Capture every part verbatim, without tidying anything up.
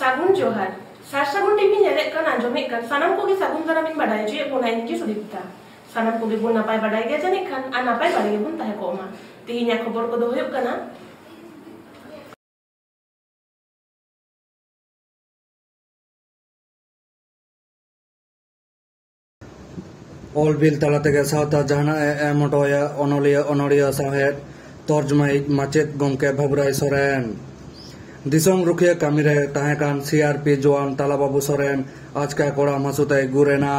ᱥᱟᱹᱜᱩᱱ ᱡᱚᱦᱟᱨ᱾ ᱥᱟᱨ ᱥᱟᱹᱜᱩᱱ ᱴᱤᱵᱷᱤ ᱧᱮᱞᱮᱫ ᱠᱟᱱ, ᱟᱸᱡᱚᱢᱮᱫ ᱠᱟᱱ ᱥᱟᱱᱟᱢ ᱠᱚᱜᱮ ᱥᱟᱹᱜᱩᱱ ᱫᱟᱨᱟᱢ ᱤᱧ ᱵᱟᱰᱟᱭ ᱦᱚᱪᱚᱭᱮᱫ ᱵᱚᱱᱟ, ᱤᱧ ᱜᱮ ᱥᱩᱫᱤᱯᱛᱟ᱾ ᱥᱟᱱᱟᱢ ᱠᱚᱜᱮ ᱵᱚᱱ ᱱᱟᱯᱟᱭ ᱵᱟᱰᱟᱭ ᱜᱮᱭᱟ ᱡᱟᱹᱱᱤᱡ ᱠᱷᱟᱱ, ᱟᱨ ᱱᱟᱯᱟᱭ ᱵᱟᱲᱟ ᱜᱮᱵᱚᱱ ᱛᱟᱦᱮᱸ ᱠᱚᱜ ᱢᱟ᱾ ᱛᱮᱦᱮᱧᱟᱜ ᱠᱷᱚᱵᱚᱨ ᱠᱚᱫᱚ ᱦᱩᱭᱩᱜ ᱠᱟᱱᱟ, ᱚᱞ ᱵᱤᱞ ᱛᱟᱞᱟ ᱛᱮᱜᱮ ᱥᱟᱶᱛᱟ ᱡᱟᱦᱟᱱᱟᱜ ᱮ ᱮᱢ ᱦᱚᱴᱚ ᱟᱭᱟ ᱚᱱᱚᱞᱤᱭᱟᱹ, ᱚᱱᱚᱲᱦᱤᱭᱟᱹ, ᱥᱟᱶᱦᱮᱫ ᱛᱚᱨᱡᱚᱢᱟᱭᱤᱡ ᱢᱟᱪᱮᱫ ᱜᱚᱢᱠᱮ ᱵᱷᱟᱹᱵᱽᱨᱟᱹᱭ ᱥᱚᱨᱮᱱ᱾ ᱫᱤᱥᱚᱢ ᱨᱩᱠᱷᱤᱭᱟᱹ ᱠᱟᱹᱢᱤ ᱨᱮ ᱛᱟᱦᱮᱸ ᱠᱟᱱ ᱥᱤ ᱟᱨ ᱯᱤ ᱡᱳᱣᱟᱱ ᱛᱟᱞᱟ ᱵᱟᱹᱵᱩ ᱥᱚᱨᱮᱱ ᱟᱪᱠᱟ ᱠᱚᱲᱟᱢ ᱦᱟᱹᱥᱩ ᱛᱮᱭ ᱜᱩᱨ ᱮᱱᱟ᱾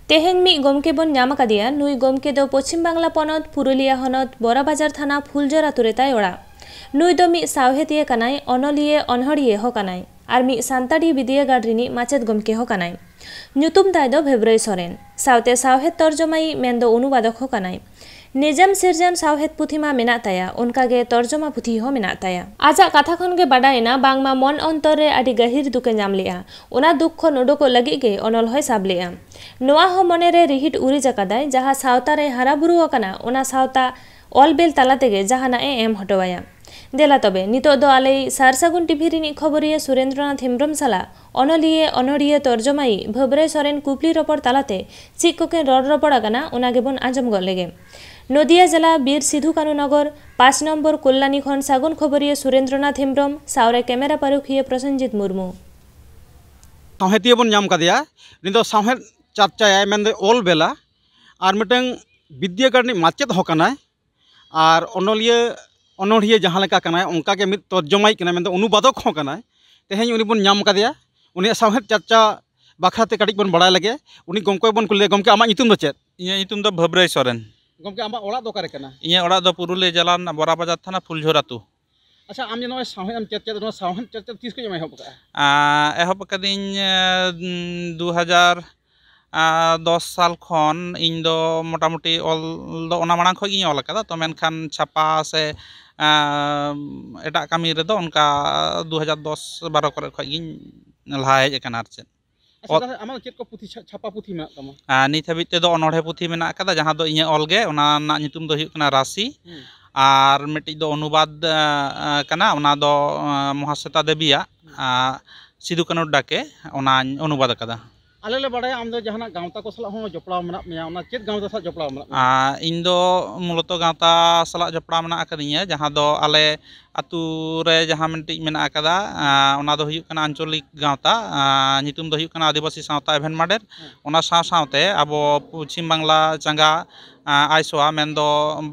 ᱛᱮᱦᱮᱧ ᱢᱤᱫ ᱜᱚᱢᱠᱮ ᱵᱚᱱ ᱧᱟᱢ ᱟᱠᱟᱫᱮᱭᱟ᱾ ᱱᱩᱭ ᱜᱚᱢᱠᱮ ᱫᱚ ᱯᱚᱪᱷᱤᱢ ᱵᱟᱝᱞᱟ ᱯᱚᱱᱚᱛ ᱯᱩᱨᱩᱞᱤᱭᱟ ᱦᱚᱱᱚᱛ ᱵᱚᱨᱟᱵᱟᱡᱟᱨ ᱛᱷᱟᱱᱟ ᱯᱷᱩᱞᱡᱚᱨ ᱟᱛᱳ ᱨᱮ ᱛᱟᱭ ᱚᱲᱟᱜ᱾ ᱱᱩᱭ ᱫᱚ ᱢᱤᱫ ᱥᱟᱶᱦᱮᱫᱤᱭᱟᱹ ᱠᱟᱱᱟᱭ, ᱚᱱᱚᱞᱤᱭᱟᱹ, ᱚᱱᱚᱲᱦᱤᱭᱟᱹ ᱦᱚᱸ ᱠᱟᱱᱟᱭ ᱟᱨ ᱢᱤᱫ ᱥᱟᱱᱛᱟᱲᱤ ᱵᱤᱫᱽᱭᱟᱹᱜᱟᱲ ᱨᱤᱱᱤᱡ ᱢᱟᱪᱮᱫ ᱜᱚᱢᱠᱮ ᱦᱚᱸ ᱠᱟᱱᱟᱭ᱾ ᱧᱩᱛᱩᱢ ᱛᱟᱭ ᱫᱚ ᱵᱷᱮᱵᱽᱨᱟᱹᱭ ᱥᱚᱨᱮᱱ᱾ ᱥᱟᱶᱛᱮ ᱥᱟᱶᱦᱮᱫ ᱛᱚᱨᱡᱚᱢᱟᱭᱤᱡ ᱢᱮᱱᱫᱚ ᱚᱱᱩᱵᱟᱫᱚᱠ ᱦᱚᱸ ᱠᱟᱱᱟᱭ᱾ ᱱᱤᱡᱟᱢ ᱥᱤᱨᱡᱚᱱ ᱥᱟᱶᱦᱮᱫ ᱯᱩᱛᱷᱤ ᱢᱟ ᱢᱮᱱᱟᱜ ᱛᱟᱭᱟ, ᱚᱱᱠᱟᱜᱮ ᱛᱚᱨᱡᱚᱢᱟ ᱯᱩᱛᱷᱤ ᱦᱚᱸ ᱢᱮᱱᱟᱜ ᱛᱟᱭᱟ᱾ ᱟᱡᱟᱜ ᱠᱟᱛᱷᱟ ᱠᱷᱚᱱ ᱜᱮ ᱵᱟᱰᱟᱭᱮᱱᱟ ᱵᱟᱝᱢᱟ ᱢᱚᱱ ᱚᱱᱛᱚᱨ ᱨᱮ ᱟᱹᱰᱤ ᱜᱟᱹᱦᱤᱨ ᱫᱩᱠᱮ ᱧᱟᱢ ᱞᱮᱜᱼᱟ᱾ ᱚᱱᱟ ᱫᱩᱠ ᱠᱷᱚᱱ ᱩᱰᱩᱠᱚᱜ ᱞᱟᱹᱜᱤᱫ ᱜᱮ ᱚᱱᱚᱞ ᱦᱚᱸᱭ ᱥᱟᱵ ᱞᱮᱜᱼᱟ᱾ ᱱᱚᱣᱟ ᱦᱚᱸ ᱢᱚᱱᱮᱨᱮ ᱨᱤᱦᱤᱴ ᱩᱨᱤᱡ ᱟᱠᱟᱫᱟᱭ, ᱡᱟᱦᱟᱸ ᱥᱟᱶᱛᱟ ᱨᱮ ᱦᱟᱨᱟ ᱵᱩᱨᱩ ᱟᱠᱟᱱᱟ, ᱚᱱᱟ ᱥᱟᱶᱛᱟ ᱚᱞ ᱵᱮᱞ ᱛᱟᱞᱟ ᱛᱮᱜᱮ ᱡᱟᱦᱟᱱᱟᱜ ᱮ ᱮᱢ ᱦᱚᱴᱚ ᱟᱭᱟ᱾ ᱫᱮᱞᱟ ᱛᱚᱵᱮ, ᱱᱤᱛᱚᱜ ᱫᱚ ᱟᱞᱮᱭᱤᱡ ᱥᱟᱨ ᱥᱟᱹᱜᱩᱱ ᱴᱤᱵᱷᱤ ᱨᱤᱱᱤᱡ ᱠᱷᱚᱵᱚᱨᱤᱭᱟᱹ ᱥᱩᱨᱮᱱᱫᱨᱚᱱᱟᱛᱷ ᱦᱮᱢᱵᱽᱨᱚᱢ ᱥᱟᱞᱟᱜ ᱚᱱᱚᱞᱤᱭᱟᱹ, ᱚᱱᱚᱲᱦᱤᱭᱟᱹ, ᱛᱚᱨᱡᱚᱢᱟᱭᱤᱡ ᱵᱷᱟᱹᱵᱽᱨᱟᱹᱭ ᱥᱚᱨᱮᱱ ᱠᱩᱯᱞᱤ ᱨᱚᱯᱚᱲ ᱛᱟᱞᱟᱛᱮ ᱪᱮᱫ ᱠᱚᱠᱤᱱ ᱨᱚᱲ ᱨᱚᱯᱚᱲ ᱟᱠᱟᱱᱟ, ᱚᱱᱟ ᱜᱮᱵᱚᱱ ᱟᱸᱡᱚᱢ ᱜᱚᱫ ᱞᱮᱜᱮ᱾ ᱱᱚᱫᱤᱭᱟ ᱡᱮᱞᱟ ᱵᱤᱨ ᱥᱤᱫᱷᱩ ᱠᱟᱹᱱᱩ ᱱᱚᱜᱚᱨ ᱯᱟᱸᱪ ᱱᱚᱢᱵᱚᱨ ᱠᱚᱞᱞᱟᱱᱤ ᱠᱷᱚᱱ ᱥᱟᱹᱜᱩᱱ ᱠᱷᱚᱵᱚᱨᱤᱭᱟᱹ ᱥᱩᱨᱮᱱᱫᱨᱚᱱᱟᱛᱷ ᱦᱮᱢᱵᱽᱨᱚᱢ ᱥᱟᱶᱨᱮ ᱠᱮᱢᱮᱨᱟ ᱯᱟᱹᱨᱩᱠᱷᱤᱭᱟᱹ ᱯᱨᱚᱥᱮᱱᱡᱤᱛ ᱢᱩᱨᱢᱩ᱾ ᱥᱟᱶᱦᱮᱫᱤᱭᱟᱹ ᱵᱚᱱ ᱧᱟᱢ ᱠᱟᱫᱮᱭᱟ᱾ ᱩᱱᱤ ᱫᱚ ᱥᱟᱶᱦᱮᱫ ᱪᱟᱨᱪᱟᱭᱟᱭ, ᱢᱮᱱᱫᱚ ᱚᱞ ᱵᱮᱞᱟ, ᱟᱨ ᱢᱤᱫᱴᱟᱝ ᱵᱤᱫᱽᱭᱟᱹᱜᱟᱲ ᱨᱤᱱᱤᱡ ᱢᱟᱪᱮᱫ ᱦᱚᱸ ᱠᱟᱱᱟᱭ, ᱟᱨ ᱚᱱᱚᱞᱤᱭᱟᱹ, ᱚᱱᱚᱲᱦᱤᱭᱟᱹ ᱡᱟᱦᱟᱸ ᱞᱮᱠᱟ ᱠᱟᱱᱟᱭ, ᱚᱱᱠᱟᱜᱮ ᱢᱤᱫ ᱛᱚᱨᱡᱚᱢᱟᱭᱤᱡ ᱠᱟᱱᱟᱭ, ᱢᱮᱱᱫᱚ ᱚᱱᱩᱵᱟᱫᱚᱠ ᱦᱚᱸ ᱠᱟᱱᱟᱭ᱾ ᱛᱮᱦᱮᱧ ᱩᱱᱤ ᱵᱚᱱ ᱧᱟᱢ ᱠᱟᱫᱮᱭᱟ᱾ ᱩᱱᱤᱭᱟᱜ ᱥᱟᱶᱦᱮᱫ ᱪᱟᱨᱪᱟ ᱵᱟᱠᱷᱨᱟ ᱛᱮ ᱠᱟᱹᱴᱤᱡ ᱵᱚᱱ ᱵᱟᱲᱟᱭ ᱞᱮᱜᱮ᱾ ᱩᱱᱤ ᱜᱚᱢᱠᱮ ᱵᱚᱱ ᱠᱩᱞᱤᱭᱟ, ᱜᱚᱢᱠᱮ, ᱟᱢᱟᱜ ᱧᱩᱛᱩᱢ ᱫᱚ ᱪᱮᱫ? ᱤᱧᱟᱹᱜ ᱧᱩᱛᱩᱢ ᱫᱚ ᱵᱷᱟᱹᱵᱽᱨᱟᱹᱭ ᱥᱚᱨᱮᱱ᱾ ᱜᱚᱢᱠᱮ, ᱟᱢᱟᱜ ᱚᱲᱟᱜ ᱫᱚ ᱚᱠᱟᱨᱮ ᱠᱟᱱᱟ? ᱤᱧᱟᱹᱜ ᱚᱲᱟᱜ ᱫᱚ ᱯᱩᱨᱩᱞᱤᱭᱟᱹ ᱡᱮᱞᱟ ᱨᱮᱱᱟᱜ ᱵᱚᱨᱟᱵᱟᱡᱟᱨ ᱛᱷᱟᱱᱟ, ᱯᱷᱩᱞᱡᱷᱳᱨ ᱟᱹᱛᱩ᱾ ᱟᱪᱪᱷᱟ, ᱟᱢ ᱡᱮ ᱱᱚᱜᱼᱚᱭ ᱥᱟᱶᱦᱮᱫ ᱮᱢ ᱪᱮᱫ ᱪᱮᱫ, ᱱᱚᱣᱟ ᱥᱟᱶᱦᱮᱫ ᱪᱮᱫ ᱪᱮᱫ ᱛᱤᱥ ᱠᱷᱚᱱ ᱮᱢ ᱮᱦᱚᱵ ᱟᱠᱟᱫᱼᱟ? ᱟᱸ, ᱮᱦᱚᱵ ᱟᱠᱟᱫᱟᱹᱧ, ᱟᱸ, ᱫᱩ ᱦᱟᱡᱟᱨ ᱫᱚᱥ ᱥᱟᱞ ᱠᱷᱚᱱ᱾ ᱤᱧ ᱫᱚ ᱢᱚᱴᱟᱢᱩᱴᱤ ᱚᱞ ᱫᱚ ᱚᱱᱟ ᱢᱟᱲᱟᱝ ᱠᱷᱚᱱ ᱜᱤᱧ ᱚᱞ ᱟᱠᱟᱫᱟ, ᱛᱚ ᱢᱮᱱᱠᱷᱟᱱ ᱪᱷᱟᱯᱟ ᱥᱮ, ᱟᱸ, ᱮᱴᱟᱜ ᱠᱟᱹᱢᱤ ᱨᱮᱫᱚ ᱚᱱᱠᱟ ᱫᱩ ᱦᱟᱡᱟᱨ ᱫᱚᱥ ᱵᱟᱨᱚ ᱠᱚᱨᱮ ᱠᱷᱚᱱ ᱜᱤᱧ ᱞᱟᱦᱟ ᱦᱮᱡ ᱟᱠᱟᱱᱟ, ᱟᱨ ᱪᱮᱫ᱾ ᱟᱪᱪᱷᱟ, ᱚᱞ- ᱛᱟᱦᱚᱞᱮ ᱟᱢᱟᱜ ᱫᱚ ᱪᱮᱫ ᱠᱚ ᱯᱩᱛᱷᱤ ᱪᱷᱟ-, ᱪᱷᱟᱯᱟ ᱯᱩᱛᱷᱤ ᱢᱮᱱᱟᱜ ᱛᱟᱢᱟ? ᱟᱨ ᱱᱤᱛ ᱦᱟᱹᱵᱤᱡ ᱛᱮᱫᱚ ᱚᱱᱚᱬᱦᱮ ᱯᱩᱛᱷᱤ ᱢᱮᱱᱟᱜ ᱟᱠᱟᱫᱟ, ᱡᱟᱦᱟᱸ ᱫᱚ ᱤᱧᱟᱹᱜ ᱚᱞ ᱜᱮ, ᱚᱱᱟ ᱨᱮᱱᱟᱜ ᱧᱩᱛᱩᱢ ᱫᱚ ᱦᱩᱭᱩᱜ ᱠᱟᱱᱟ ᱨᱟᱥᱤ᱾ ᱦᱩᱸ᱾ ᱟᱨ ᱢᱤᱫᱴᱤᱡ ᱫᱚ ᱚᱱᱩᱵᱟᱫᱽ, ᱟᱸ, ᱠᱟᱱᱟ, ᱚᱱᱟ ᱫᱚ, ᱟᱸ, ᱢᱚᱦᱟᱥᱮᱛᱟ ᱫᱮᱵᱤᱭᱟᱜ᱾ ᱟᱨ ᱥᱤᱫᱩ ᱠᱟᱹᱱᱩ ᱰᱟᱠᱮ ᱚᱱᱟᱧ ᱚᱱᱩᱵᱟᱫ ᱟᱠᱟᱫᱟ᱾ ᱟᱞᱮ ᱞᱮ ᱵᱟᱲᱟᱭᱟ ᱟᱢ ᱫᱚ ᱡᱟᱦᱟᱱᱟᱜ ᱜᱟᱶᱛᱟ ᱠᱚ ᱥᱟᱞᱟᱜ ᱦᱚᱸ ᱡᱚᱯᱲᱟᱣ ᱢᱮᱱᱟᱜ ᱢᱮᱭᱟ, ᱚᱱᱟ ᱪᱮᱫ ᱜᱟᱶᱛᱟ ᱥᱟᱞᱟᱜ ᱡᱚᱯᱲᱟᱣ ᱢᱮᱱᱟᱜ ᱢᱮᱭᱟ? ᱟᱨ ᱤᱧ ᱫᱚ ᱢᱩᱞᱚᱛᱚ ᱜᱟᱶᱛᱟ ᱥᱟᱞᱟᱜ ᱡᱚᱯᱲᱟᱣ ᱢᱮᱱᱟᱜ ᱟᱠᱟᱫᱤᱧᱟ, ᱡᱟᱦᱟᱸ ᱫᱚ ᱟᱞᱮ ᱟᱹᱛᱩ ᱨᱮ ᱡᱟᱦᱟᱸ ᱢᱤᱫᱴᱤᱡ ᱢᱮᱱᱟᱜ ᱟᱠᱟᱫᱟ, ᱟᱨ ᱚᱱᱟ ᱫᱚ ᱦᱩᱭᱩᱜ ᱠᱟᱱᱟ ᱟᱧᱪᱚᱞᱤᱠ ᱜᱟᱶᱛᱟ, ᱟᱨ ᱧᱩᱛᱩᱢ ᱫᱚ ᱦᱩᱭᱩᱜ ᱠᱟᱱᱟ ᱟᱹᱫᱤᱵᱟᱹᱥᱤ ᱥᱟᱶᱛᱟ ᱮᱵᱷᱮᱱ ᱢᱟᱰᱮᱨ᱾ ᱦᱮᱸ᱾ ᱚᱱᱟ ᱥᱟᱶ ᱥᱟᱶᱛᱮ ᱟᱵᱚ ᱯᱚᱪᱷᱤᱢ ᱵᱟᱝᱞᱟ ᱪᱟᱸᱜᱟ ᱟᱭᱥᱳᱣᱟ, ᱢᱮᱱᱫᱚ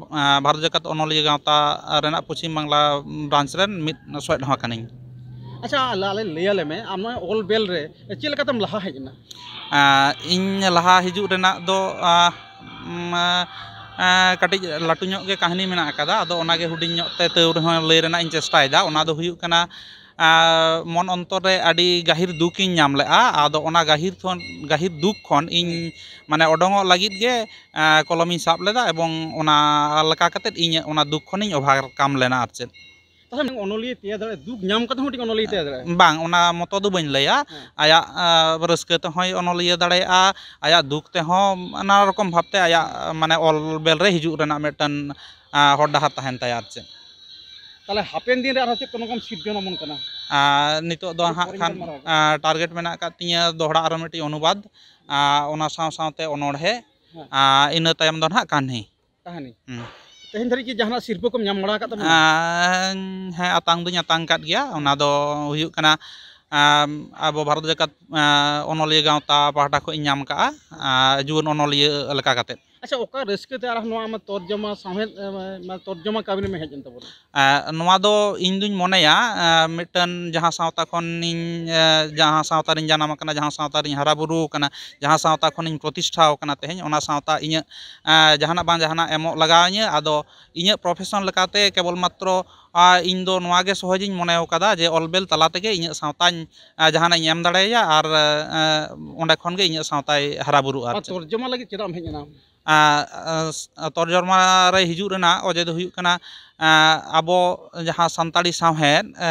ᱵᱷᱟᱨᱚᱛ ᱡᱟᱠᱟᱛ ᱚᱱᱚᱞᱤᱭᱟᱹ ᱜᱟᱶᱛᱟ ᱨᱮᱱᱟᱜ ᱯᱚᱪᱷᱤᱢ ᱵᱟᱝᱞᱟ ᱵᱨᱟᱧᱪ ᱨᱮᱱ ᱢᱤᱫ ᱥᱚᱦᱮᱫ ᱦᱚᱸ ᱠᱟᱹᱱᱟᱹᱧ᱾ ᱟᱪᱪᱷᱟ, ᱟᱞᱮ, ᱟᱞᱮ ᱞᱟᱹᱭ ᱟᱞᱮ ᱢᱮ, ᱟᱢ ᱱᱚᱜᱼᱚᱭ ᱚᱞ ᱵᱮᱞ ᱨᱮ ᱪᱮᱫ ᱞᱮᱠᱟᱛᱮᱢ ᱞᱟᱦᱟ ᱦᱮᱡ ᱮᱱᱟ? ᱟᱸ, ᱤᱧ ᱞᱟᱦᱟ ᱦᱤᱡᱩᱜ ᱨᱮᱱᱟᱜ ᱫᱚ, ᱟᱸ, ᱩᱢ, ᱟᱸ, ᱠᱟᱹᱴᱤᱡ ᱞᱟᱹᱴᱩ ᱧᱚᱜ ᱜᱮ ᱠᱟᱹᱦᱱᱤ ᱢᱮᱱᱟᱜ ᱟᱠᱟᱫᱟ, ᱟᱫᱚ ᱚᱱᱟᱜᱮ ᱦᱩᱰᱤᱧ ᱧᱚᱜ ᱛᱮ ᱛᱟᱹᱣ ᱨᱮᱦᱚᱸ ᱞᱟᱹᱭ ᱨᱮᱱᱟᱜ ᱤᱧ ᱪᱮᱥᱴᱟᱭᱮᱫᱟ᱾ ᱚᱱᱟ ᱫᱚ ᱦᱩᱭᱩᱜ ᱠᱟᱱᱟ, ᱟᱸ, ᱢᱚᱱ ᱚᱱᱛᱚᱨ ᱨᱮ ᱟᱹᱰᱤ ᱜᱟᱹᱦᱤᱨ ᱫᱩᱠ ᱤᱧ ᱧᱟᱢ ᱞᱮᱫᱼᱟ᱾ ᱟᱫᱚ ᱚᱱᱟ ᱜᱟᱹᱦᱤᱨ ᱠᱷᱚᱱ, ᱜᱟᱹᱦᱤᱨ ᱫᱩᱠ ᱠᱷᱚᱱ ᱤᱧ ᱢᱟᱱᱮ ᱚᱰᱚᱝᱚᱜ ᱞᱟᱹᱜᱤᱫ ᱜᱮ, ᱟᱸ, ᱠᱚᱞᱚᱢᱤᱧ ᱥᱟᱵ ᱞᱮᱫᱟ ᱮᱵᱚᱝ ᱚᱱᱟ ᱞᱮᱠᱟ ᱠᱟᱛᱮᱫ ᱤᱧ ᱚᱱᱟ ᱫᱩᱠ ᱠᱷᱚᱱᱤᱧ ᱚᱵᱷᱟᱨᱠᱟᱢ ᱞᱮᱱᱟ ᱟᱨ ᱪᱮᱫ᱾ ᱛᱟᱦᱚᱞᱮ ᱚᱱᱚᱞᱤᱭᱟᱹ ᱛᱮᱭᱟᱨ ᱫᱟᱲᱮᱭᱟᱜᱼᱟ, ᱫᱩᱠ ᱧᱟᱢ ᱠᱟᱛᱮ ᱦᱚᱸ ᱢᱤᱫᱴᱤᱡ ᱚᱱᱚᱞᱤᱭᱟᱹ ᱛᱮᱭᱟᱨ ᱫᱟᱲᱮᱭᱟᱜᱼᱟ? ᱵᱟᱝ, ᱚᱱᱟ ᱢᱚᱛᱚ ᱫᱚ ᱵᱟᱹᱧ ᱞᱟᱹᱭᱟ᱾ ᱦᱮᱸ᱾ ᱟᱭᱟᱜ, ᱟᱸ, ᱨᱟᱹᱥᱠᱟᱹ ᱛᱮᱦᱚᱸᱭ ᱚᱱᱚᱞᱤᱭᱟᱹ ᱫᱟᱲᱮᱭᱟᱜᱼᱟ, ᱟᱭᱟᱜ ᱫᱩᱠ ᱛᱮᱦᱚᱸ ᱱᱟᱱᱟ ᱨᱚᱠᱚᱢ ᱵᱷᱟᱵᱽᱛᱮ ᱟᱭᱟᱜ, ᱢᱟᱱᱮ, ᱚᱞ ᱵᱮᱞ ᱨᱮ ᱦᱤᱡᱩᱜ ᱨᱮᱱᱟᱜ ᱢᱤᱫᱴᱟᱝ, ᱟᱸ, ᱦᱚᱨ ᱰᱟᱦᱟᱨ ᱛᱟᱦᱮᱱ ᱛᱟᱭᱟ ᱟᱨ ᱪᱮᱫ᱾ ᱛᱟᱦᱚᱞᱮ ᱦᱟᱯᱮᱱ ᱫᱤᱱ ᱨᱮ ᱟᱨᱦᱚᱸ ᱪᱮᱫ ᱠᱚ ᱱᱚᱝᱠᱟᱢ ᱥᱤᱨᱡᱚᱱ ᱟᱵᱚᱱ ᱠᱟᱱᱟ? ᱟᱨ ᱱᱤᱛᱚᱜ ᱫᱚ ᱟᱹᱰᱤ ᱦᱟᱸᱜ ᱯᱚᱨᱮᱧ ᱠᱷᱟᱱ, ᱜᱟᱞᱢᱟᱨᱟᱣ ᱠᱟᱱᱟ᱾ ᱟᱸ, ᱴᱟᱨᱜᱮᱴ ᱢᱮᱱᱟᱜ ᱟᱠᱟᱫ ᱛᱤᱧᱟᱹ ᱫᱚᱦᱲᱟ ᱟᱨᱚ ᱢᱤᱫᱴᱤᱡ ᱚᱱᱩᱵᱟᱫᱽ, ᱟᱨ ᱚᱱᱟ ᱥᱟᱶ ᱥᱟᱶᱛᱮ ᱚᱱᱚᱬᱦᱮ, ᱦᱮᱸ᱾ ᱟᱨ ᱤᱱᱟᱹ ᱛᱟᱭᱚᱢ ᱫᱚ ᱱᱟᱦᱟᱜ ᱠᱟᱹᱦᱱᱤ᱾ ᱠᱟᱹᱦᱱᱤ᱾ ᱦᱩᱸ᱾ ᱛᱮᱦᱮᱧ ᱫᱷᱟᱹᱨᱤᱡ ᱠᱤ ᱡᱟᱦᱟᱱᱟᱜ ᱥᱤᱨᱯᱟᱹ ᱠᱚᱢ ᱧᱟᱢ ᱵᱟᱲᱟ ᱟᱠᱟᱫ ᱛᱟᱵᱚᱱᱟ? ᱟᱸ, ᱦᱮᱸ, ᱟᱛᱟᱝ ᱫᱩᱧ ᱟᱛᱟᱝ ᱟᱠᱟᱫ ᱜᱮᱭᱟ᱾ ᱚᱱᱟ ᱫᱚ ᱦᱩᱭᱩᱜ ᱠᱟᱱᱟ, ᱟᱢ, ᱟᱵᱚ ᱵᱷᱟᱨᱚᱛ ᱡᱟᱠᱟᱛ, ᱟᱸ, ᱚᱱᱚᱞᱤᱭᱟᱹ ᱜᱟᱶᱛᱟ ᱯᱟᱦᱴᱟ ᱠᱷᱚᱱ ᱤᱧ ᱧᱟᱢ ᱠᱟᱜᱼᱟ, ᱟᱸ, ᱡᱩᱣᱟᱹᱱ ᱚᱱᱚᱞᱤᱭᱟᱹ ᱞᱮᱠᱟ ᱠᱟᱛᱮᱫ᱾ ᱟᱪᱪᱷᱟ, ᱚᱠᱟ ᱨᱟᱹᱥᱠᱟᱹ ᱛᱮ ᱟᱨ ᱱᱚᱣᱟ ᱟᱢᱟᱜ ᱛᱚᱨᱡᱚᱢᱟ ᱥᱟᱶᱦᱮᱫ, ᱮ, ᱢᱟᱱᱮ ᱛᱚᱨᱡᱚᱢᱟ ᱠᱟᱹᱢᱤ ᱨᱮᱢ ᱦᱮᱡ ᱮᱱ ᱛᱟᱵᱚᱱᱟ? ᱮ, ᱱᱚᱣᱟ ᱫᱚ ᱤᱧ ᱫᱩᱧ ᱢᱚᱱᱮᱭᱟ, ᱮ, ᱢᱤᱫᱴᱟᱝ ᱡᱟᱦᱟᱸ ᱥᱟᱶᱛᱟ ᱠᱷᱚᱱᱤᱧ, ᱮ, ᱡᱟᱦᱟᱸ ᱥᱟᱶᱛᱟ ᱨᱤᱧ ᱡᱟᱱᱟᱢ ᱟᱠᱟᱱᱟ, ᱡᱟᱦᱟᱸ ᱥᱟᱶᱛᱟ ᱨᱤᱧ ᱦᱟᱨᱟ ᱵᱩᱨᱩ ᱟᱠᱟᱱᱟ, ᱡᱟᱦᱟᱸ ᱥᱟᱶᱛᱟ ᱠᱷᱚᱱᱤᱧ ᱯᱨᱚᱛᱤᱥᱴᱷᱟᱣ ᱟᱠᱟᱱᱟ ᱛᱮᱦᱮᱧ, ᱚᱱᱟ ᱥᱟᱶᱛᱟ ᱤᱧᱟᱹᱜ, ᱮ, ᱡᱟᱦᱟᱱᱟᱜ ᱵᱟᱝ ᱡᱟᱦᱟᱱᱟᱜ ᱮᱢᱚᱜ ᱞᱟᱜᱟᱣ ᱤᱧᱟᱹ᱾ ᱟᱫᱚ ᱤᱧᱟᱹᱜ ᱯᱨᱚᱯᱷᱮᱥᱚᱱ ᱞᱮᱠᱟᱛᱮ ᱠᱮᱵᱚᱞ ᱢᱟᱛᱨᱚ, ᱟ, ᱤᱧ ᱫᱚ ᱱᱚᱣᱟ ᱜᱮ ᱥᱚᱦᱚᱡᱤᱧ ᱢᱚᱱᱮ ᱟᱠᱟᱫᱟ ᱡᱮ ᱚᱞ ᱵᱮᱞ ᱛᱟᱞᱟ ᱛᱮᱜᱮ ᱤᱧᱟᱹᱜ ᱥᱟᱶᱛᱟᱧ, ᱟ, ᱡᱟᱦᱟᱱᱟᱜ ᱤᱧ ᱮᱢ ᱫᱟᱲᱮᱭᱟᱭᱟ ᱟᱨ, ᱮ, ᱚᱸᱰᱮ ᱠᱷᱚᱱ ᱜᱮ ᱤᱧᱟᱹᱜ ᱥᱟᱶᱛᱟᱭ ᱦᱟᱨᱟ ᱵᱩᱨᱩᱜᱼᱟ ᱟᱨ ᱟᱨ ᱪᱮᱫ᱾ ᱛᱚᱨᱡᱚᱢᱟ ᱞᱟᱹᱜᱤᱫ ᱪᱮᱫᱟᱜ ᱮᱢ ᱦᱮᱡ ᱮᱱᱟ? ᱟ, ᱟ, ᱛᱚᱨᱡᱚᱢᱟ ᱨᱮ ᱦᱤᱡᱩᱜ ᱨᱮᱱᱟᱜ ᱚᱡᱮ ᱫᱚ ᱦᱩᱭᱩᱜ ᱠᱟᱱᱟ, ᱟ, ᱟᱵᱚ ᱡᱟᱦᱟᱸ ᱥᱟᱱᱛᱟᱲᱤ ᱥᱟᱶᱦᱮᱫ, ᱮ,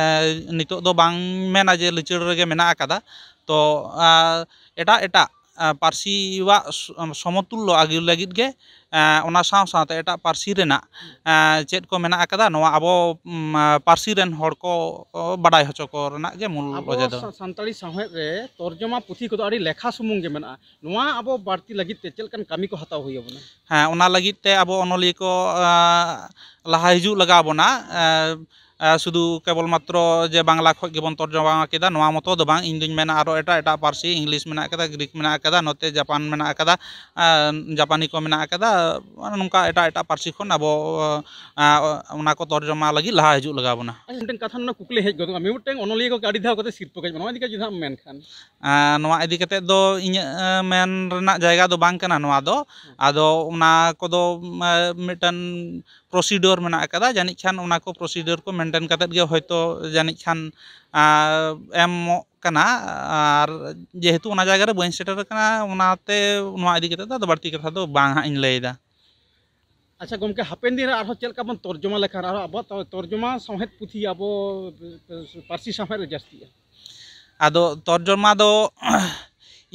ᱱᱤᱛᱚᱜ ᱫᱚ ᱵᱟᱝ ᱢᱮᱱᱟ ᱡᱮ ᱞᱤᱪᱟᱹᱲ ᱨᱮᱜᱮ ᱢᱮᱱᱟᱜ ᱟᱠᱟᱫᱟ, ᱛᱚ, ᱟ, ᱮᱴᱟᱜ ᱮᱴᱟᱜ ᱟᱸ, ᱯᱟᱹᱨᱥᱤᱣᱟᱜ ᱥᱚ-, ᱥᱚᱢᱚᱛᱩᱞᱞᱚ ᱟᱹᱜᱩ ᱞᱟᱹᱜᱤᱫ ᱜᱮ, ᱟᱸ, ᱚᱱᱟ ᱥᱟᱶ ᱥᱟᱶᱛᱮ ᱮᱴᱟᱜ ᱯᱟᱹᱨᱥᱤ ᱨᱮᱱᱟᱜ, ᱟᱸ, ᱪᱮᱫ ᱠᱚ ᱢᱮᱱᱟᱜ ᱟᱠᱟᱫᱟ, ᱱᱚᱣᱟ ᱟᱵᱚ, ᱩᱢ, ᱟᱸ, ᱯᱟᱹᱨᱥᱤ ᱨᱮᱱ ᱦᱚᱲ ᱠᱚ, ᱚ, ᱵᱟᱰᱟᱭ ᱦᱚᱪᱚ ᱠᱚ ᱨᱮᱱᱟᱜ ᱜᱮ ᱢᱩᱞ ᱟᱵᱚ ᱚᱡᱮ ᱫᱚ᱾ ᱥᱟ-, ᱥᱟᱱᱛᱟᱲᱤ ᱥᱟᱶᱦᱮᱫ ᱨᱮ ᱛᱚᱨᱡᱚᱢᱟ ᱯᱩᱛᱷᱤ ᱠᱚᱫᱚ ᱟᱹᱰᱤ ᱞᱮᱠᱷᱟ ᱥᱩᱢᱩᱝ ᱜᱮ ᱢᱮᱱᱟᱜᱼᱟ᱾ ᱱᱚᱣᱟ ᱟᱵᱚ ᱵᱟᱹᱲᱛᱤ ᱞᱟᱹᱜᱤᱫ ᱛᱮ ᱪᱮᱫ ᱞᱮᱠᱟᱱ ᱠᱟᱹᱢᱤ ᱠᱚ ᱦᱟᱛᱟᱣ ᱦᱩᱭ ᱟᱵᱚᱱᱟ? ᱦᱮᱸ, ᱚᱱᱟ ᱞᱟᱹᱜᱤᱫ ᱛᱮ ᱟᱵᱚ ᱚᱱᱚᱞᱤᱭᱟᱹ ᱠᱚ, ᱟᱸ, ᱞᱟᱦᱟ ᱦᱤᱡᱩᱜ ᱞᱟᱜᱟᱣ ᱵᱚᱱᱟ᱾ ᱟᱸ, ᱟᱸ, ᱥᱩᱫᱷᱩ ᱠᱮᱵᱚᱞ ᱢᱟᱛᱨᱚ ᱡᱮ ᱵᱟᱝᱞᱟ ᱠᱷᱚᱡ ᱜᱮᱵᱚᱱ ᱛᱚᱨᱡᱚᱢᱟ ᱠᱮᱫᱟ, ᱱᱚᱣᱟ ᱢᱚᱛᱚ ᱫᱚ ᱵᱟᱝ᱾ ᱤᱧ ᱫᱩᱧ ᱢᱮᱱᱟ, ᱟᱨᱚ ᱮᱴᱟᱜ ᱮᱴᱟᱜ ᱯᱟᱹᱨᱥᱤ, ᱤᱝᱞᱤᱥ ᱢᱮᱱᱟᱜ ᱠᱟᱫᱟ, ᱜᱨᱤᱠ ᱢᱮᱱᱟᱜ ᱠᱟᱫᱟ, ᱱᱚᱛᱮ ᱡᱟᱯᱟᱱ ᱢᱮᱱᱟᱜ ᱠᱟᱫᱟ, ᱟᱸ, ᱡᱟᱯᱟᱱᱤ ᱠᱚ ᱢᱮᱱᱟᱜ ᱠᱟᱫᱟ᱾ ᱱᱚᱝᱠᱟ ᱮᱴᱟᱜ ᱮᱴᱟᱜ ᱯᱟᱹᱨᱥᱤ ᱠᱷᱚᱱ ᱟᱵᱚ, ᱟᱸ, ᱚᱱᱟ ᱠᱚ ᱛᱚᱨᱡᱚᱢᱟ ᱞᱟᱹᱜᱤᱫ ᱞᱟᱦᱟ ᱦᱤᱡᱩᱜ ᱞᱟᱜᱟᱣ ᱵᱚᱱᱟ᱾ ᱟᱪᱪᱷᱟ, ᱢᱤᱫᱴᱮᱱ ᱠᱟᱛᱷᱟ ᱱᱚᱰᱮ ᱠᱩᱠᱞᱤ ᱦᱮᱡ ᱜᱚᱫᱚᱜᱼᱟ, ᱢᱤᱢᱤᱫᱴᱮᱱ ᱚᱱᱚᱞᱤᱭᱟᱹ ᱠᱚ ᱟᱹᱰᱤ ᱫᱷᱟᱣ ᱠᱟᱛᱮ ᱥᱤᱨᱯᱟᱹ ᱠᱚ ᱮᱢᱟ, ᱱᱚᱣᱟ ᱤᱫᱤ ᱠᱟᱛᱮ ᱡᱩᱫᱤ ᱟᱢ ᱢᱮᱱᱠᱷᱟᱱ? ᱟᱸ, ᱱᱚᱣᱟ ᱤᱫᱤ ᱠᱟᱛᱮ ᱫᱚ ᱤᱧᱟᱹᱜ, ᱟᱸ, ᱢᱮᱱ ᱨᱮᱱᱟᱜ ᱡᱟᱭᱜᱟ ᱫᱚ ᱵᱟᱝ ᱠᱟᱱᱟ ᱱᱚᱣᱟ ᱫᱚ᱾ ᱦᱮᱸ᱾ ᱟᱫᱚ ᱚᱱᱟ ᱠᱚᱫᱚ, ᱟᱸ, ᱢᱤᱫᱴᱮᱱ ᱯᱨᱚᱥᱤᱰᱤᱭᱳᱨ ᱢᱮᱱᱟᱜ ᱟᱠᱟᱫᱟ, ᱡᱟᱹᱱᱤᱡ ᱠᱷᱟᱱ ᱚᱱᱟ ᱠᱚ ᱯᱨᱚᱥᱤᱰᱤᱭᱳᱨ ᱠᱚ ᱢᱮᱱᱴᱮᱱ ᱠᱟᱛᱮᱫ ᱜᱮ ᱦᱚᱭᱛᱳ ᱡᱟᱹᱱᱤᱡ ᱠᱷᱟᱱ, ᱟᱸ, ᱮᱢᱚᱜ ᱠᱟᱱᱟ᱾ ᱟᱨ ᱡᱮᱦᱮᱛᱩ ᱚᱱᱟ ᱡᱟᱭᱜᱟ ᱨᱮ ᱵᱟᱹᱧ ᱥᱮᱴᱮᱨ ᱟᱠᱟᱱᱟ, ᱚᱱᱟᱛᱮ ᱱᱚᱣᱟ ᱤᱫᱤ ᱠᱟᱛᱮᱫ ᱫᱚ ᱟᱫᱚ ᱵᱟᱹᱲᱛᱤ ᱠᱟᱛᱷᱟ ᱫᱚ ᱵᱟᱝ ᱦᱟᱸᱜ ᱤᱧ ᱞᱟᱹᱭᱮᱫᱟ᱾ ᱟᱪᱪᱷᱟ ᱜᱚᱢᱠᱮ, ᱦᱟᱯᱮᱱ ᱫᱤᱱ ᱨᱮ ᱟᱨᱦᱚᱸ ᱪᱮᱫ ᱞᱮᱠᱟ ᱵᱚᱱ ᱛᱚᱨᱡᱚᱢᱟ ᱞᱮᱠᱷᱟᱱ ᱟᱨᱦᱚᱸ ᱟᱵᱚᱣᱟᱜ ᱛᱚ-, ᱛᱚᱨᱡᱚᱢᱟ ᱥᱟᱶᱦᱮᱫ ᱯᱩᱛᱷᱤ ᱟᱵᱚ ᱯᱟᱹᱨᱥᱤ ᱥᱟᱶᱦᱮᱫ ᱨᱮ ᱡᱟᱹᱥᱛᱤᱜᱼᱟ? ᱟᱫᱚ ᱛᱚᱨᱡᱚᱢᱟ ᱫᱚ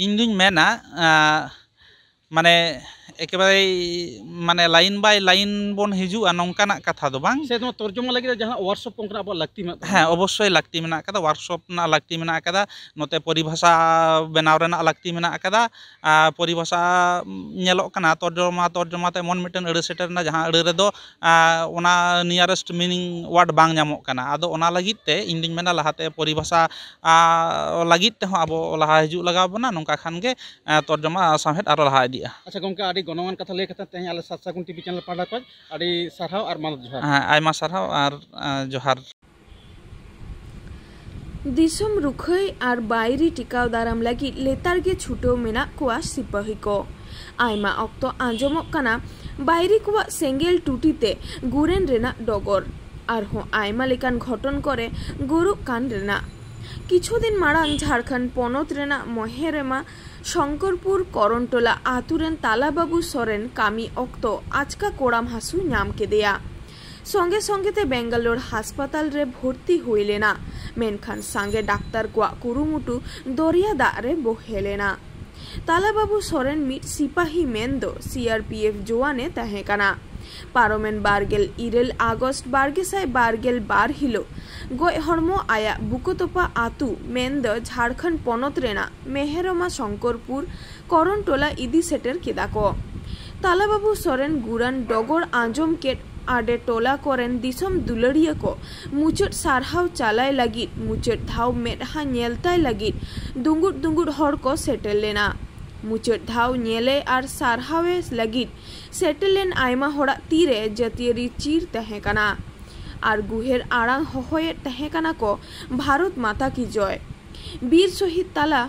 ᱤᱧ ᱫᱩᱧ ᱢᱮᱱᱟ, ᱟᱸ, ᱢᱟᱱᱮ ᱮᱠᱮᱵᱟᱨᱮ ᱢᱟᱱᱮ line by line ᱵᱚᱱ ᱦᱤᱡᱩᱜᱼᱟ, ᱱᱚᱝᱠᱟᱱᱟᱜ ᱠᱟᱛᱷᱟ ᱫᱚ ᱵᱟᱝ᱾ ᱥᱮ ᱱᱚᱣᱟ ᱛᱚᱨᱡᱚᱢᱟ ᱞᱟᱹᱜᱤᱫ ᱛᱮ ᱡᱟᱦᱟᱸ workshop ᱠᱚ ᱚᱱᱠᱟᱱᱟᱜ ᱟᱵᱚᱣᱟᱜ ᱞᱟᱹᱠᱛᱤ ᱢᱮᱱᱟᱜ ᱛᱟᱵᱚᱱᱟ? ᱦᱮᱸ, ᱚᱵᱚᱥᱥᱳᱭ ᱞᱟᱹᱠᱛᱤ ᱢᱮᱱᱟᱜ ᱟᱠᱟᱫᱟ, workshop ᱨᱮᱱᱟᱜ ᱞᱟᱹᱠᱛᱤ ᱢᱮᱱᱟᱜ ᱟᱠᱟᱫᱟ, ᱱᱚᱛᱮ ᱯᱚᱨᱤᱵᱷᱟᱥᱟ ᱵᱮᱱᱟᱣ ᱨᱮᱱᱟᱜ ᱞᱟᱹᱠᱛᱤ ᱢᱮᱱᱟᱜ ᱟᱠᱟᱫᱟ᱾ ᱟᱨ ᱯᱚᱨᱤᱵᱷᱟᱥᱟ ᱧᱮᱞᱚᱜ ᱠᱟᱱᱟ, ᱛᱚᱨᱡᱚᱢᱟ, ᱛᱚᱨᱡᱚᱢᱟ ᱛᱮ ᱮᱢᱚᱱ ᱢᱤᱫᱴᱮᱱ ᱟᱹᱲᱟᱹ ᱥᱮᱴᱮᱨ ᱮᱱᱟ, ᱡᱟᱦᱟᱸ ᱟᱹᱲᱟᱹ ᱨᱮᱫᱚ, ᱟᱸ, ᱚᱱᱟ nearest meaning word ᱵᱟᱝ ᱧᱟᱢᱚᱜ ᱠᱟᱱᱟ᱾ ᱟᱫᱚ ᱚᱱᱟ ᱞᱟᱹᱜᱤᱫ ᱛᱮ ᱤᱧ ᱫᱩᱧ ᱢᱮᱱᱟ, ᱞᱟᱦᱟᱛᱮ ᱯᱚᱨᱤᱵᱷᱟᱥᱟ, ᱟᱸ, ᱞᱟᱹᱜᱤᱫ ᱛᱮᱦᱚᱸ ᱟᱵᱚ ᱞᱟᱦᱟ ᱦᱤᱡᱩᱜ ᱞᱟᱜᱟᱣ ᱵᱚᱱᱟ, ᱱᱚᱝᱠᱟ ᱠᱷᱟᱱ ᱜᱮ, ᱟᱸ, ᱛᱚᱨᱡᱚᱢᱟ ᱥᱟᱶᱦᱮᱫ ᱟᱨᱚ ᱞᱟᱦᱟ ᱤᱫᱤᱜᱼᱟ᱾ ᱟᱪᱪᱷᱟ ᱜᱚᱢᱠᱮ, ᱟᱹᱰᱤ ᱜᱚᱱᱚᱝᱟᱱ ᱠᱟᱛᱷᱟ ᱞᱟᱹᱭ ᱠᱟᱛᱮ ᱛᱮᱦᱮᱧ ᱟᱞᱮ ᱥᱟᱛ ᱥᱟᱹᱜᱩᱱ TV channel ᱯᱟᱦᱴᱟ ᱠᱷᱚᱱ ᱟᱹᱰᱤ ᱥᱟᱨᱦᱟᱣ ᱟᱨ ᱢᱟᱱᱚᱛ ᱡᱚᱦᱟᱨ᱾ ᱦᱮᱸ, ᱟᱭᱢᱟ ᱥᱟᱨᱦᱟᱣ ᱟᱨ, ᱟᱸ, ᱡᱚᱦᱟᱨ᱾ ᱫᱤᱥᱚᱢ ᱨᱩᱠᱷᱟᱹᱭ ᱟᱨ ᱵᱟᱹᱭᱨᱤ ᱴᱤᱠᱟᱣ ᱫᱟᱨᱟᱢ ᱞᱟᱹᱜᱤᱫ ᱞᱮᱛᱟᱲ ᱜᱮ ᱪᱷᱩᱴᱟᱹᱣ ᱢᱮᱱᱟᱜ ᱠᱚᱣᱟ ᱥᱤᱯᱟᱹᱦᱤ ᱠᱚ᱾ ᱟᱭᱢᱟ ᱚᱠᱛᱚ ᱟᱸᱡᱚᱢᱚᱜ ᱠᱟᱱᱟ ᱵᱟᱹᱭᱨᱤ ᱠᱚᱣᱟᱜ ᱥᱮᱸᱜᱮᱞ ᱴᱩᱴᱤ ᱛᱮ ᱜᱩᱨᱮᱱ ᱨᱮᱱᱟᱜ ᱰᱚᱜᱚᱨ᱾ ᱟᱨᱦᱚᱸ ᱟᱭᱢᱟ ᱞᱮᱠᱟᱱ ᱜᱷᱚᱴᱚᱱ ᱠᱚᱨᱮ ᱜᱩᱨᱩᱜ ᱠᱟᱱ ᱨᱮᱱᱟᱜ᱾ ᱠᱤᱪᱷᱩ ᱫᱤᱱ ᱢᱟᱲᱟᱝ ᱡᱷᱟᱲᱠᱷᱚᱸᱰ ᱯᱚᱱᱚᱛ ᱨᱮᱱᱟᱜ ᱢᱚᱦᱮᱨᱮᱢᱟ ᱥᱚᱝᱠᱚᱨᱯᱩᱨ ᱠᱚᱨᱚᱱᱴᱚᱞᱟ ᱟᱛᱳ ᱨᱮᱱ ᱛᱟᱞᱟ ᱵᱟᱹᱵᱩ ᱥᱚᱨᱮᱱ ᱠᱟᱹᱢᱤ ᱚᱠᱛᱚ ᱟᱪᱠᱟ ᱠᱚᱲᱟᱢ ᱦᱟᱹᱥᱩ ᱧᱟᱢ ᱠᱮᱫᱮᱭᱟ᱾ ᱥᱚᱸᱜᱮ ᱥᱚᱸᱜᱮ ᱛᱮ ᱵᱮᱝᱜᱟᱞᱳᱨ ᱦᱟᱥᱯᱟᱛᱟᱞ ᱨᱮ ᱵᱷᱚᱨᱛᱤ ᱦᱩᱭ ᱞᱮᱱᱟ, ᱢᱮᱱᱠᱷᱟᱱ ᱥᱟᱸᱜᱮ ᱰᱟᱠᱛᱟᱨ ᱠᱚᱣᱟᱜ ᱠᱩᱨᱩᱢᱩᱴᱩ ᱫᱚᱨᱭᱟ ᱫᱟᱜ ᱨᱮ ᱵᱚᱦᱮᱞ ᱮᱱᱟ᱾ ᱛᱟᱞᱟ ᱵᱟᱹᱵᱩ ᱥᱚᱨᱮᱱ ᱢᱤᱫ ᱥᱤᱯᱟᱹᱦᱤ ᱢᱮᱱ ᱫᱚ ᱥᱤ ᱟᱨ ᱯᱤ ᱮᱯᱷ ᱡᱳᱣᱟᱱ ᱮ ᱛᱟᱦᱮᱸ ᱠᱟᱱᱟ᱾ ᱯᱟᱨᱚᱢᱮᱱ ᱵᱟᱨ ᱜᱮᱞ ᱤᱨᱟᱹᱞ ᱟᱜᱚᱥᱴ ᱵᱟᱨ ᱜᱮᱥᱟᱭ ᱵᱟᱨ ᱜᱮᱞ ᱵᱟᱨ ᱦᱤᱞᱳᱜ ᱜᱚᱡ ᱦᱚᱲᱢᱚ ᱟᱭᱟᱜ ᱵᱩᱠᱟᱹᱛᱚᱯᱟ ᱟᱹᱛᱩ ᱢᱮᱱ ᱫᱚ ᱡᱷᱟᱲᱠᱷᱚᱸᱰ ᱯᱚᱱᱚᱛ ᱨᱮᱱᱟᱜ ᱢᱮᱦᱮᱨᱚᱢᱟ ᱥᱚᱝᱠᱚᱨᱯᱩᱨ ᱠᱚᱨᱚᱱ ᱴᱚᱞᱟ ᱤᱫᱤ ᱥᱮᱴᱮᱨ ᱠᱮᱫᱟ ᱠᱚ᱾ ᱛᱟᱞᱟ ᱵᱟᱹᱵᱩ ᱥᱚᱨᱮᱱ ᱜᱩᱨᱟᱱ ᱰᱚᱜᱚᱨ ᱟᱸᱡᱚᱢ ᱠᱮᱫ ᱟᱰᱮ ᱴᱚᱞᱟ ᱠᱚᱨᱮᱱ ᱫᱤᱥᱚᱢ ᱫᱩᱞᱟᱹᱲᱤᱭᱟᱹ ᱠᱚ ᱢᱩᱪᱟᱹᱫ ᱥᱟᱨᱦᱟᱣ ᱪᱟᱞᱟᱭ ᱞᱟᱹᱜᱤᱫ ᱢᱩᱪᱟᱹᱫ ᱫᱷᱟᱣ ᱢᱮᱫᱦᱟ ᱧᱮᱞ ᱛᱟᱭ ᱞᱟᱹᱜᱤᱫ ᱫᱩᱸᱜᱩᱫ ᱫᱩᱸᱜᱩᱫ ᱦᱚᱲ ᱠᱚ ᱥᱮᱴᱮᱨ ᱞᱮᱱᱟ᱾ ᱢᱩᱪᱟᱹᱫ ᱫᱷᱟᱣ ᱧᱮᱞᱮ ᱟᱨ ᱥᱟᱨᱦᱟᱣᱮ ᱞᱟᱹᱜᱤᱫ ᱥᱮᱴᱮᱨ ᱞᱮᱱ ᱟᱭᱢᱟ ᱦᱚᱲᱟᱜ ᱛᱤᱨᱮ ᱡᱟᱹᱛᱤᱭᱟᱹᱨᱤ ᱪᱤᱨ ᱛᱟᱦᱮᱸ ᱠᱟᱱᱟ ᱟᱨ ᱜᱩᱦᱮᱨ ᱟᱲᱟᱝ ᱦᱚᱦᱚᱭᱮᱫ ᱛᱟᱦᱮᱸ ᱠᱟᱱᱟ ᱠᱚ, "ᱵᱷᱟᱨᱚᱛ ᱢᱟᱛᱟ ᱠᱤ ᱡᱚᱭ, ᱵᱤᱨ ᱥᱚᱦᱤᱫ ᱛᱟᱞᱟ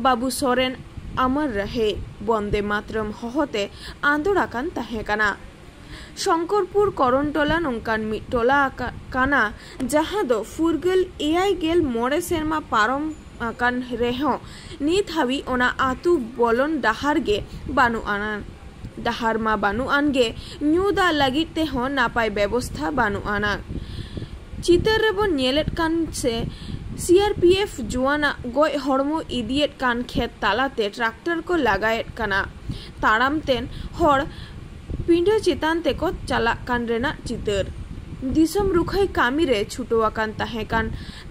ᱵᱟᱹᱵᱩ ᱥᱚᱨᱮᱱ ᱟᱢᱟᱨ ᱨᱟᱦᱮ, ᱵᱚᱱᱫᱮ ᱢᱟᱛᱨᱚᱢ" ᱦᱚᱦᱚᱛᱮ ᱟᱸᱫᱳᱲ ᱟᱠᱟᱱ ᱛᱟᱦᱮᱸ ᱠᱟᱱᱟ᱾ ᱥᱚᱝᱠᱚᱨᱯᱩᱨ ᱠᱚᱨᱚᱱ ᱴᱚᱞᱟ ᱱᱚᱝᱠᱟᱱ ᱢᱤᱫ ᱴᱚᱞᱟ ᱟᱠᱟ-, ᱠᱟᱱᱟ, ᱡᱟᱦᱟᱸ ᱫᱚ ᱯᱷᱩᱨᱜᱟᱹᱞ ᱮᱭᱟᱭ ᱜᱮᱞ ᱢᱚᱬᱮ ᱥᱮᱨᱢᱟ ᱯᱟᱨᱚᱢ ᱟᱠᱟᱱ ᱨᱮᱦᱚᱸ ᱱᱤᱛ ᱦᱟᱹᱵᱤᱡ ᱚᱱᱟ ᱟᱹᱛᱩ ᱵᱚᱞᱚᱱ ᱰᱟᱦᱟᱨ ᱜᱮ ᱵᱟᱹᱱᱩᱜ ᱟᱱᱟ᱾ ᱰᱟᱦᱟᱨ ᱢᱟ ᱵᱟᱹᱱᱩᱜ ᱟᱱ ᱜᱮ, ᱧᱩ ᱫᱟᱜ ᱞᱟᱹᱜᱤᱫ ᱛᱮᱦᱚᱸ ᱱᱟᱯᱟᱭ ᱵᱮᱵᱚᱥᱛᱷᱟ ᱵᱟᱹᱱᱩᱜ ᱟᱱᱟ᱾ ᱪᱤᱛᱟᱹᱨ ᱨᱮᱵᱚᱱ ᱧᱮᱞᱮᱫ ᱠᱟᱱ ᱥᱮ ᱥᱤ ᱟᱨ ᱯᱤ ᱮᱯᱷ ᱡᱳᱣᱟᱱᱟᱜ ᱜᱚᱡ ᱦᱚᱲᱢᱚ ᱤᱫᱤᱭᱮᱫ ᱠᱟᱱ ᱠᱷᱮᱛ ᱛᱟᱞᱟᱛᱮ ᱴᱨᱟᱠᱴᱚᱨ ᱠᱚ ᱞᱟᱜᱟᱭᱮᱫ ᱠᱟᱱᱟ᱾ ᱛᱟᱲᱟᱢ ᱛᱮᱱ ᱦᱚᱲ ᱯᱤᱸᱰᱟᱹ ᱪᱮᱛᱟᱱ ᱛᱮᱠᱚ ᱪᱟᱞᱟᱜ ᱠᱟᱱ ᱨᱮᱱᱟᱜ ᱪᱤᱛᱟᱹᱨ᱾ ᱫᱤᱥᱚᱢ ᱨᱩᱠᱷᱟᱹᱭ ᱠᱟᱹᱢᱤ ᱨᱮ ᱪᱷᱩᱴᱟᱹᱣ ᱟᱠᱟᱱ ᱛᱟᱦᱮᱸ ᱠᱟᱱ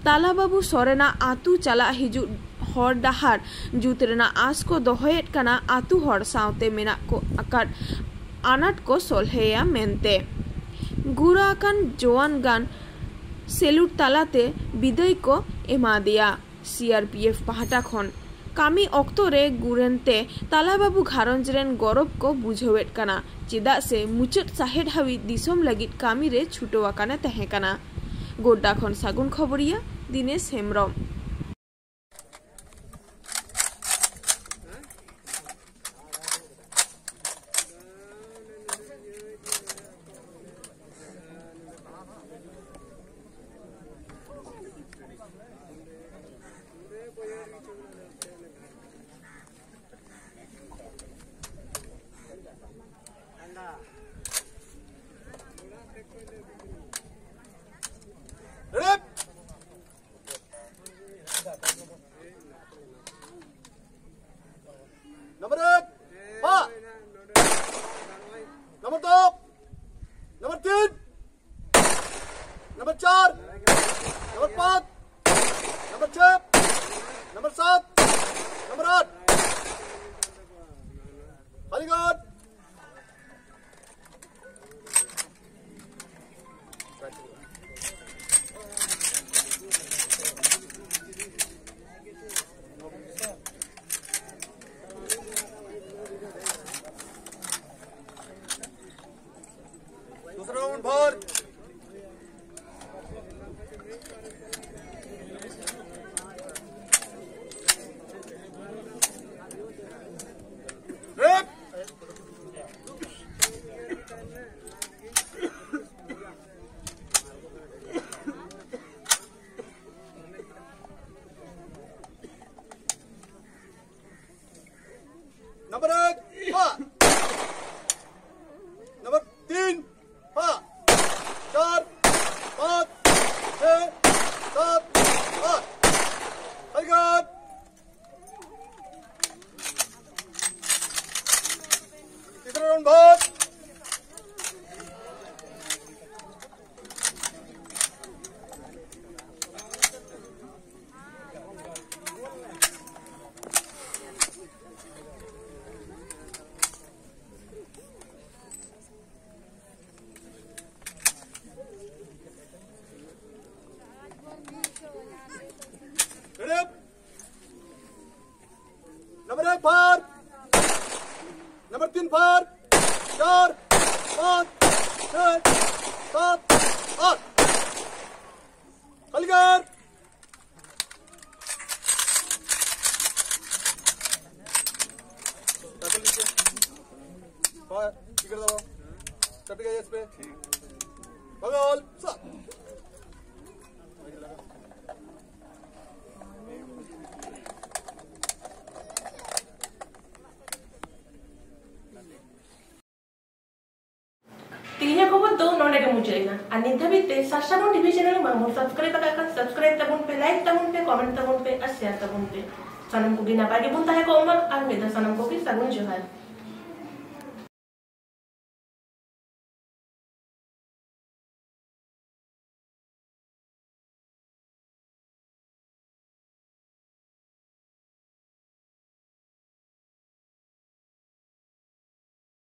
ᱛᱟᱞᱟ ᱵᱟᱹᱵᱩ ᱥᱚᱨᱮᱱᱟᱜ ᱟᱹᱛᱩ ᱪᱟᱞᱟᱜ ᱦᱤᱡᱩᱜ ᱦᱚᱨ ᱰᱟᱦᱟᱨ ᱡᱩᱛ ᱨᱮᱱᱟᱜ ᱟᱸᱥ ᱠᱚ ᱫᱚᱦᱚᱭᱮᱫ ᱠᱟᱱᱟ ᱟᱹᱛᱩ ᱦᱚᱲ ᱥᱟᱶᱛᱮ ᱢᱮᱱᱟᱜ ᱠᱚ ᱟᱠᱟᱫ ᱟᱱᱟᱴ ᱠᱚ ᱥᱚᱞᱦᱮᱭᱟ ᱢᱮᱱᱛᱮ᱾ ᱜᱩᱨ ᱟᱠᱟᱱ ᱡᱳᱣᱟᱱ ᱜᱟᱱ ᱥᱮᱞᱩᱴ ᱛᱟᱞᱟᱛᱮ ᱵᱤᱫᱟᱹᱭ ᱠᱚ ᱮᱢᱟᱫᱮᱭᱟ᱾ ᱥᱤ ᱟᱨ ᱯᱤ ᱮᱯᱷ ᱯᱟᱦᱴᱟ ᱠᱷᱚᱱ ᱠᱟᱹᱢᱤ ᱚᱠᱛᱚ ᱨᱮ ᱜᱩᱨᱮᱱ ᱛᱮ ᱛᱟᱞᱟ ᱵᱟᱹᱵᱩ ᱜᱷᱟᱨᱚᱸᱡᱽ ᱨᱮᱱ ᱜᱚᱨᱚᱵᱽ ᱠᱚ ᱵᱩᱡᱷᱟᱹᱣᱮᱫ ᱠᱟᱱᱟ, ᱪᱮᱫᱟᱜ ᱥᱮ ᱢᱩᱪᱟᱹᱫ ᱥᱟᱦᱮᱫ ᱦᱟᱹᱵᱤᱡ ᱫᱤᱥᱚᱢ ᱞᱟᱹᱜᱤᱫ ᱠᱟᱹᱢᱤ ᱨᱮ ᱪᱷᱩᱴᱟᱹᱣ ᱟᱠᱟᱱᱮ ᱛᱟᱦᱮᱸ ᱠᱟᱱᱟ᱾ ᱜᱳᱰᱰᱟ ᱠᱷᱚᱱ ᱥᱟᱹᱜᱩᱱ ᱠᱷᱚᱵᱚᱨᱤᱭᱟᱹ ᱫᱤᱱᱮᱥ ᱦᱮᱢᱵᱽᱨᱚᱢ᱾ नंबर छह, नंबर सात, नंबर आठ। खाली कार्ड। दूसरा राउंड बाहर। रेप। नंबर एक, हाँ। नंबर तीन, हाँ। चार, पाँच, छः, सात, आठ। हरिगत। तीसरा राउंड बाहर। नंबर एक बाहर, नंबर तीन बाहर, चार, पाँच, छः, सात, आठ। खाली कर। हाँ, टिकट दबाओ। चाबी का इस पे। बगल, सात। ᱛᱮᱦᱮᱧᱟᱜ ᱠᱷᱚᱵᱚᱨ ᱫᱚ ᱱᱚᱰᱮ ᱜᱮ ᱢᱩᱪᱟᱹᱫ ᱮᱱᱟ᱾ ᱟᱨ ᱱᱤᱛ ᱫᱷᱟᱹᱵᱤᱡ ᱛᱮ ᱥᱟᱨᱥᱟᱱᱚ ᱴᱤᱵᱷᱤ ᱪᱮᱱᱮᱞ ᱵᱟᱝ ᱵᱚᱱ ᱥᱟᱵᱥᱠᱨᱟᱭᱤᱵ ᱟᱠᱟᱫ ᱠᱷᱟᱱ, ᱥᱟᱵᱥᱠᱨᱟᱭᱤᱵ ᱛᱟᱵᱚᱱ ᱯᱮ, ᱞᱟᱭᱤᱠ ᱛᱟᱵᱚᱱ ᱯᱮ, ᱠᱚᱢᱮᱱᱴ ᱛᱟᱵᱚᱱ ᱯᱮ, ᱟᱨ ᱥᱮᱭᱟᱨ ᱛᱟᱵᱚᱱ ᱯᱮ᱾ ᱥᱟᱱᱟᱢ ᱠᱚᱜᱮ ᱱᱟᱯᱟᱭ ᱜᱮᱵᱚᱱ ᱛᱟᱦᱮᱸ ᱠᱚᱜ ᱢᱟ᱾ ᱟᱨ ᱢᱤᱫ ᱫᱷᱟᱣ ᱥᱟᱱᱟᱢ ᱠᱚᱜᱮ ᱥᱟᱹᱜᱩᱱ ᱡᱚᱦᱟᱨ᱾